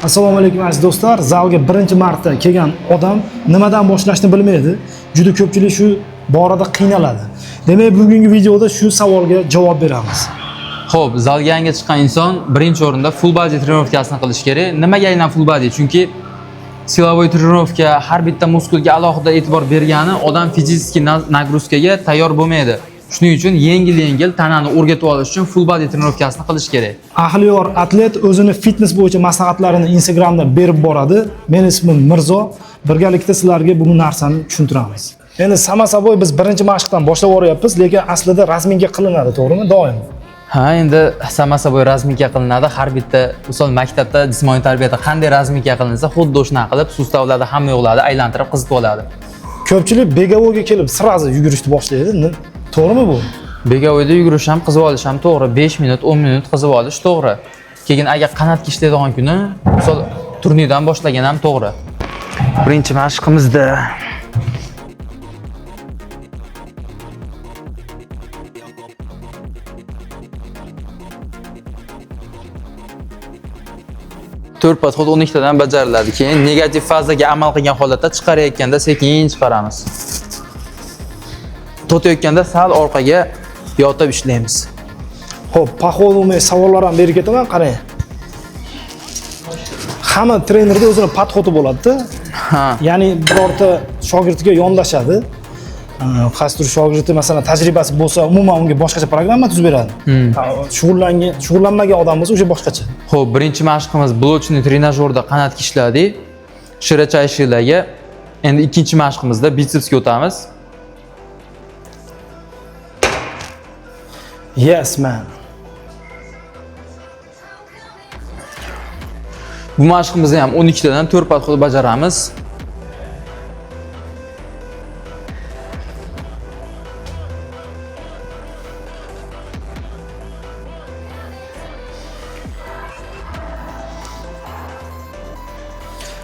Assalomu alaykum, aziz do'stlar. Zalga birinchi marta kelgan odam nimadan boshlashni bilmaydi. Juda ko'pchilik shu borada qiynaladi. Demak, bugungi videoda shu savolga javob beramiz. Xo'p, zalga yangi chiqqan inson birinchi o'rinda full body trenirovkasini qilish kerak. Nimaga aynan full body? Chunki силовой trenirovka har bitta muskulga alohida e'tibor bergani odam fizический нагрузка ga tayyor bo'lmaydi. Shuning uchun yengil-yengil tanani o'rgatib olish uchun full body trenirovkasini qilish kerak. Ahliyor atlet o'zini fitness bo'yicha maslahatlarini Instagramda berib boradi. Meni ismim Mirzo. Birgalikda sizlarga bu narsani tushuntiramiz. Endi само собой biz birinchi mashqdan boshlab boryapmiz, lekin aslida разминка qilinadi, to'g'rimi? Doim. Ha, endi само собой разминка qilinadi. Har bitta, misol, maktabda jismoniy tarbiyada qanday разминка qilinsa, xuddi shunaqa qilib сустав larni, hamma yoqlarni aylantirib qizitib oladi. Ko'pchilik беговой ga kelib сразу yugurishni boshlaydi. To'g'rimi bu? Беговой da yugurish ham, qizib olish ham to'g'ri. 5 minut, 10 minut qizib olish to'g'ri. Keyin agar qanotga ishlaydigan kuni, misol, turnikdan boshlagan ham to'g'ri. Birinchi mashqimizda to'rt подход 12 tadan bajariladi. Keyin negativ fazaga amal qilgan holatda chiqarayotganda sekin chiqaramiz. Tortayotganda sal orqaga yotib ishlaymiz. Xo'p, по ходу men savollar ham berib ketaman, qarang. Hamma trenerda o'zini подход i bo'ladi-da. Ya'ni birorta shogirdga yondashadi. Qaysidir shogirdi, masalan, tajribasi bo'lsa, umuman unga boshqacha programma tuzib beradi. Ha, shug'ullangan, shug'ullanmagan odam bo'lsa, o'sha boshqacha. Xo'p, birinchi mashqimiz блочный trenajyorda qanotga ishladik. Широчайший larga. Endi ikkinchi mashqimizda bitsepsga o'tamiz. Yes, man. Bu mashqimizni ham 12 tadan 4 подход bajaramiz.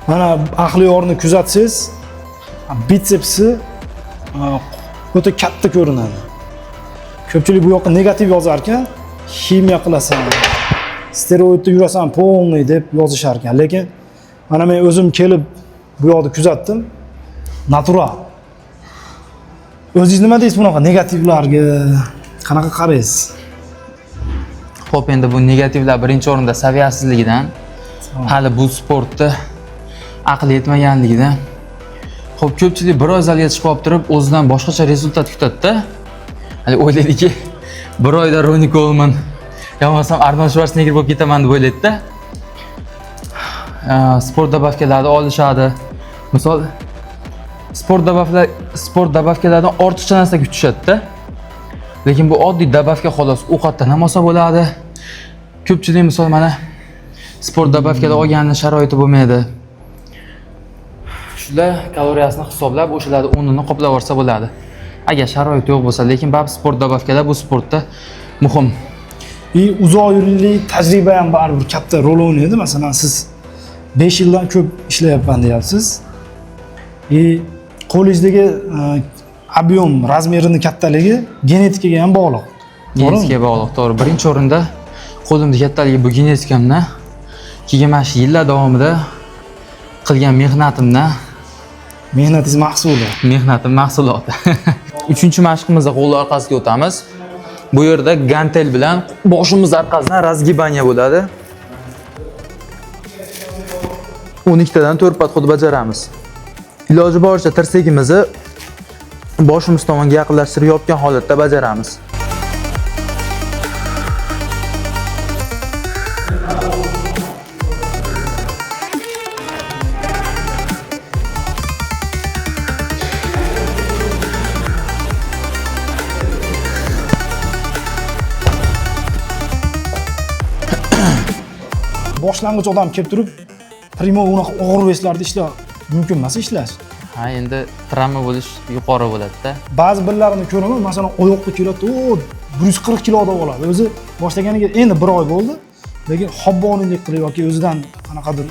Mana Ahliyorni kuzatsangiz, bitsepsi o'ta katta ko'rinadi. Ko'pchilik bu yoqqa negativ yozar ekan, ximiya qilasan, steroidda yurasan полный deb yozishar ekan. Lekin mana men o'zim kelib bu yoqda kuzatdim. Natural. O'zingiz nima deysiz bunaqa negativlarga? Qanaqa qaraysiz? Xo'p, endi bu negativlar birinchi o'rinda saviyasizligidan, hali bu sportda aqli yetmaganligidan. Xo'p, ko'pchilik bir oy zalga chiqib olib turib, o'zidan boshqacha результат kutadi-da. Hali o'ylaydiki, bir oyda Roni Coleman yo bo'lmasam Arnold Shvarsenegger bo'lib ketaman deb o'ylaydi-da. Sport добавка larni olishadi. Misol, sport добавка lardan ortiqcha narsa kutishadi-da. Lekin bu oddiy добавка xolos, ovqatdan ham olsa bo'ladi. Ko'pchilik, misol, mana sport добавка lar olganini sharoiti bo'lmaydi. Shular kaloriyasini hisoblab, o'shalarni o'rnini qoplab yuborsa bo'ladi. Agar sharoit yo'q bo'lsa, lekin baribir sport добавка lar bu sportda muhim. И uzoq yillik tajriba ham baribir katta rol o'ynaydi. Masalan, siz 5 yildan ko'p ishlayapman deyapsiz. И qo'lingizdagi объем размер ini kattaligi genetikaga ham bog'liq. To'g'rimi? Genetikaga bog'liq, to'g'ri. Birinchi o'rinda qo'limni kattaligi bu genetikamdan, keyin mana shu yillar davomida qilgan mehnatimdan. Mehnatingiz mahsuli. Mehnatim mahsuloti. Uchinchi mashqimizda qo'l orqasiga o'tamiz. Bu yerda gantel bilan boshimiz orqasidan разгибание bo'ladi. 12 tadan 4 подход bajaramiz. Iloji boricha tirsagimizni boshimiz tomonga yaqinlashtirib yopgan holatda bajaramiz. Boshlang'ich odam kelib turib, прямо unaqa og'ir вес larda ishlash mumkin emas ishlash. Ha, endi travma bo'lish yuqori bo'ladi-da. Ba'zi birlarini ko'raman, masalan, oyoqqa keladi, o 140 kiloda oladi. O'zi boshlaganiga endi bir oy bo'ldi, lekin hobboniylik qilib yoki o'zidan qanaqadir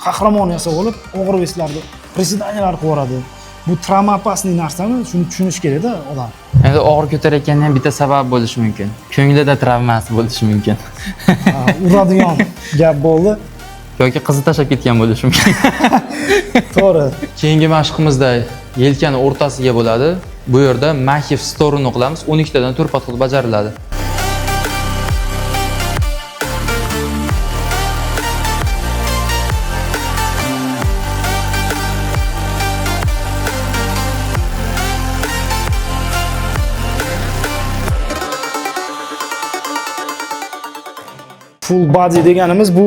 qahramon yasab olib, og'ir вес larda приседания lar qilib yuboradi. Bu травма опасный narsami? Shuni tushunish kerakda odam. Endi og'ir ko'tarayotganda ham bitta sabab bo'lishi mumkin. Ko'nglida travmasi bo'lishi mumkin. Ha, uradigan gap bo'ldi. Yoki qizi tashlab ketgan bo'lishi mumkin. To'g'ri. Keyingi mashqimizda yelkani o'rtasiga bo'ladi. Bu yerda махи в сторону qilamiz. 12 tadan 4 подход bajariladi. Full body deganimiz bu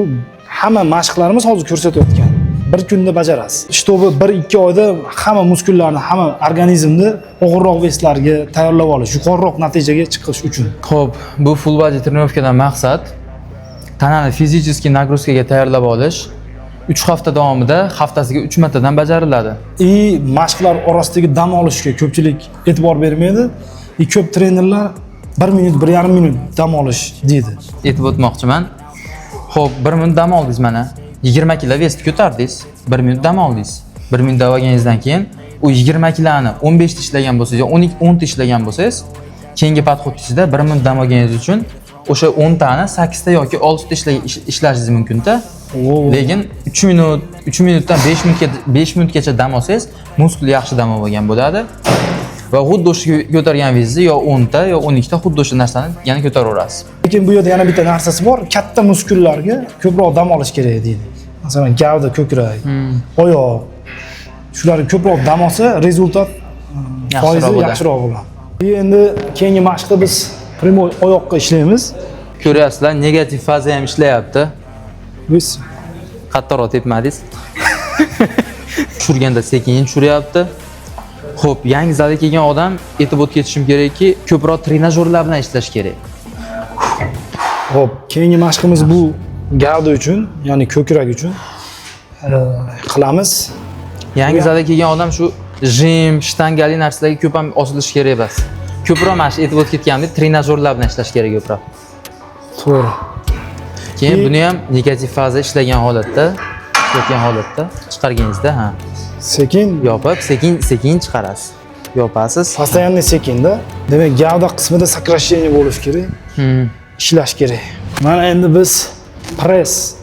hamma mashqlarimiz hozir ko'rsatayotgan. Bir kunda bajarasiz. Чтобы 1-2 oyda hamma muskullarni, hamma organizmni og'irroq вес larga tayyorlab olish, yuqoriroq natijaga chiqish uchun. Xo'p, bu full body тренировка dan maqsad tanani физический нагрузка ga tayyorlab olish. 3 hafta davomida haftasiga 3 martadan bajariladi. И mashqlar orasidagi dam olishga ko'pchilik e'tibor bermaydi. И ko'p trenerlar 1 minut, 1,5 minut dam olish deydi. Aytib o'tmoqchiman. Xo'p, 1 minut dam oldingiz mana. 20 kilo вес ni ko'tardingiz. 1 minut dam oldingiz. 1 minut dam olganingizdan keyin u 20 kiloni 15 ta ishlagan bo'lsangiz yo 12 10 ta ishlagan bo'lsangiz, keyingi подход ingizda 1 minut dam olganingiz uchun o'sha 10 tani 8 ta yoki 6 ta ishlashingiz mumkin-da. Lekin 3 minut, 3 minutdan 5 minutga 5 minutgacha dam olsangiz, muskul yaxshi dam olgan bo'ladi. Va xuddi o'sha ko'targan вес ni yo 10 ta yo 12 ta xuddi o'sha narsani yana ko'taraverasiz. Lekin bu yerda yana bitta narsasi bor. Katta muskullarga ko'proq dam olish kerak deydi. Masalan, gavda, ko'krak, oyoq. Shularga ko'proq dam olsa, результат foizi Yaxshiroq bo'ladi. Yaxshiroq bo'ladi. Endi keyingi mashqda biz прямой oyoqqa ishlaymiz. Ko'ryapsizlar, negativ faza ham ishlayapti. Biz Qattiqroq tepmadingiz. Tushirganda sekin tushiryapti. Xo'p, yangi zalga kelgan odam aytib o'tib ketishim kerakki, ko'proq trenajyorlar bilan ishlash kerak. Xo'p, keyingi mashqimiz bu gavda uchun, ya'ni ko'krak uchun qilamiz. Yangi zalga kelgan odam shu jim, shtangali narsalarga ko'p ham osilishi kerak emas. Ko'proq mana shu aytib o'tib ketganimdek, trenajyorlar bilan ishlash kerak ko'proq. To'g'ri. Keyin buni ham negativ faza ishlagan holatda, ishlatgan holatda chiqarganingizda, ha, Sekin yopib, sekin sekin chiqarasiz. Yopasiz. Постоянно sekinda. Demak, gavda qismida сокращение bo'lishi kerak. Ishlash kerak. Mana endi biz press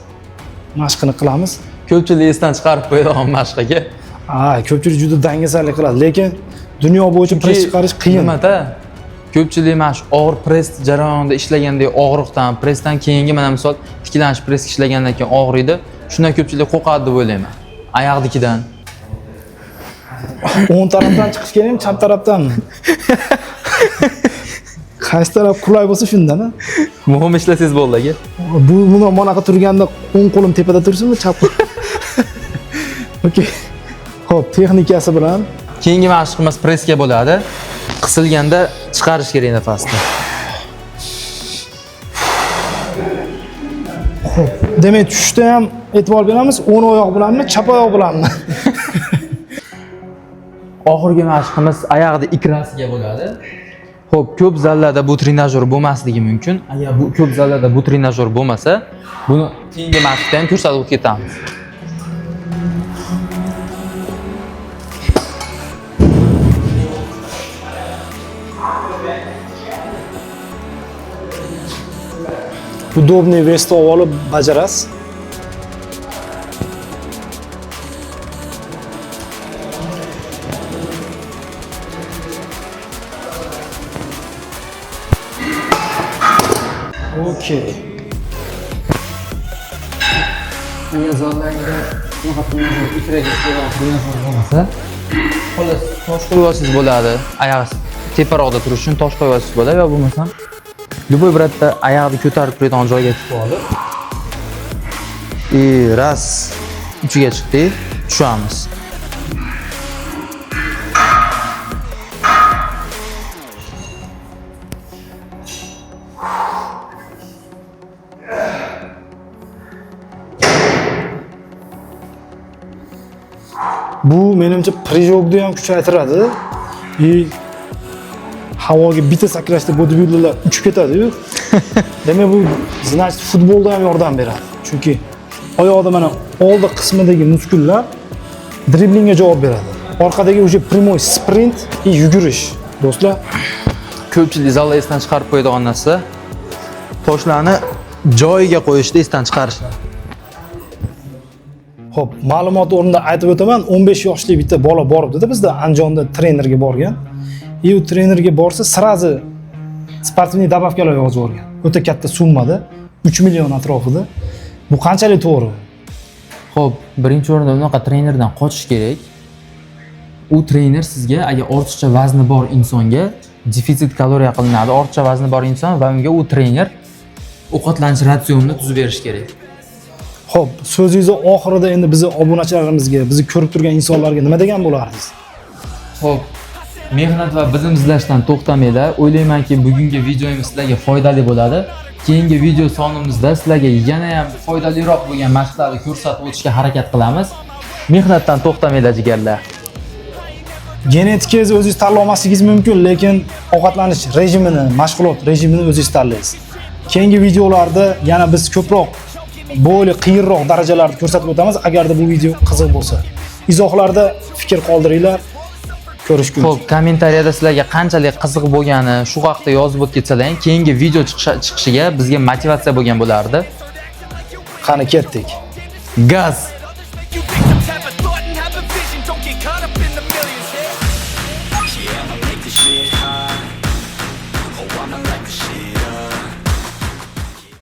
mashqini qilamiz. Ko'pchilik esdan chiqarib qo'yadigan mashqiga. Ha, ko'pchilik juda dangasalik qiladi, lekin dunyo bo'yicha press chiqarish qiyin. Nimada? Ko'pchilik mana shu og'ir press jarayonida ishlaganda og'riqdan, pressdan keyingi mana misol tiklanish press ishlagandan keyin og'riydi. Shundan ko'pchilik qo'rqadi deb o'ylayman. Oyoqnikidan. O'ng tarafdan chiqish kerakmi, chap tarafdanmi? Qaysi taraf qulay bo'lsa shundan, a? Muhim ishlasangiz bo'ldi aka. Bu buni bunaqa turganda o'ng qo'lim tepada tursinmi, chap qo'lim? Okey. Xo'p, texnikasi bilan Keyingi mashqimiz pressga bo'ladi. Qisilganda chiqarish kerak nafasni. Xo'p, demak tushishda ham e'tibor beramiz, o'ng oyoq bilanmi, chap oyoq bilanmi? Oxirgi mashqimiz oyog'ida икра siga bo'ladi. Xo'p, ko'p zallarda bu trenajyor bo'lmasligi mumkin. Agar bu ko'p zallarda bu trenajyor bo'lmasa, buni keyingi mashqda ham ko'rsatib o'tib ketamiz. Удобный вес ni olib bajarasiz. Okey. Agar zallarda bunaqa trenajyor икра ga trenajyor bo'lmasa, xullas tosh qo'yib olsangiz bo'ladi. Oyoq teparoqda turish uchun tosh qo'yib olsangiz bo'ladi yo bo'lmasam любой birorta oyog'ni ko'tarib turadigan joyga chiqib olib и раз uchiga chiqdik, tushamiz. Bu menimcha прыжок ni ham kuchaytiradi. И havoga bitta sakrashda bodybuilderlar uchib ketadi-yu. Demak, bu значит futbolda ham yordam beradi. Chunki oyoqda mana oldi qismidagi muskullar driblingga javob beradi. Orqadagi уже прямой sprint и yugurish. Do'stlar, Ko'pchilik zalda esdan chiqarib qo'yadigan narsa toshlarni joyiga qo'yishni esdan chiqarish. Xo'p, ma'lumot o'rnida aytib o'taman, 15 yoshli bitta bola boribdi-da bizda Andijonda trenerga borgan. И u trenerga borsa, сразу спортивный добавка lar yozib yuborgan. O'ta katta summada, 3 million atrofida. Bu qanchalik to'g'ri? Xo'p, birinchi o'rinda unaqa trenerdan qochish kerak. U trener sizga, agar ortiqcha vazni bor insonga defitsit kaloriya qilinadi, ortiqcha vazni bor inson va unga u trener ovqatlanish ratsionini tuzib berishi kerak. Xo'p, so'zingizni oxirida endi bizni obunachilarimizga, bizni ko'rib turgan insonlarga nima degan bo'lardingiz? Xo'p, mehnat va bilim izlashdan to'xtamanglar. O'ylaymanki, bugungi videomiz sizlarga foydali bo'ladi. Keyingi video sonimizda sizlarga yana ham foydaliroq bo'lgan mashqlarni ko'rsatib o'tishga harakat qilamiz. Mehnatdan to'xtamanglar, jigarlar. Genetikangizni o'zingiz tanlamasligingiz mumkin, lekin ovqatlanish rejimini, mashg'ulot rejimini o'zingiz tanlaysiz. Keyingi videolarda yana biz ko'proq bo'yli qiyinroq darajalarni ko'rsatib o'tamiz, agarda bu video qiziq bo'lsa. Izohlarda fikr qoldiringlar. Ko'rishguncha. Xo'p, kommentariyada sizlarga qanchalik qiziq bo'lgani shu haqda yozib o'tib ketsalar, keyingi video chiqishiga bizga motivatsiya bo'lgan bo'lardi. Qani, ketdik. Gaz!